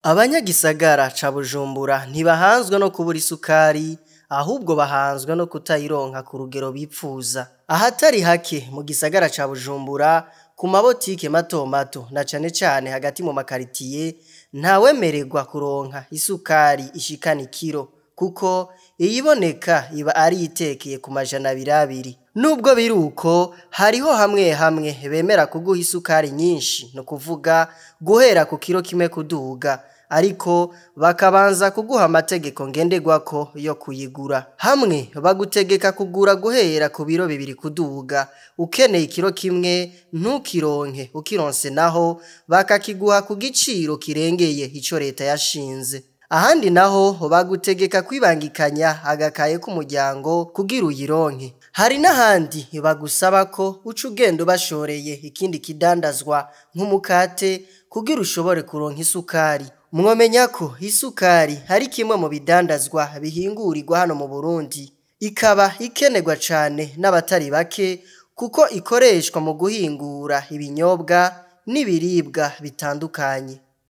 Abanyagisagara ca Bujumbura ntibahanzwe no kubura isukari, ahubwo bahanzwe no kutayironka ku rugero bipfuza. Ahatari hake mu gisagara ca Bujumbura, ku mabotike mato mato na cane cane hagati mu makaritiye, ntawemererwa kuronka isukari ishikana ikiro, kuko iyiboneka iba ari iyitekeye ku 200. Nubwo biri uko, hariho hamwe hamwe bemera kuguha isukari nyinshi, ni ukuvuga guhera ku kiro kimwe kuduga, ariko bakabanza kuguha amategeko ngenderwako yo kuyigura. Hamwe bagutegeka kugura guhera ku biro 2 kuduga, ukeneye ikiro kimwe ntukironke, ukironse naho bakakiguha ku giciro kirengeye ico leta yashinze. Ahandi naho bagutegeka kwibangikanya agakaye k'umuryango kugira uyironke. Hari n'ahandi bagusaba ko uca ugenda ubashoreye ikindi kidandazwa nk'umukate kugira ushobore kuronka isukari. Mwomenya ko isukari ari kimwe mu bidandazwa bihingurirwa hano mu Burundi, ikaba ikenerwa cane n'abatari bake kuko ikoreshwa mu guhingura ibinyobwa n'ibiribwa bitandukanye.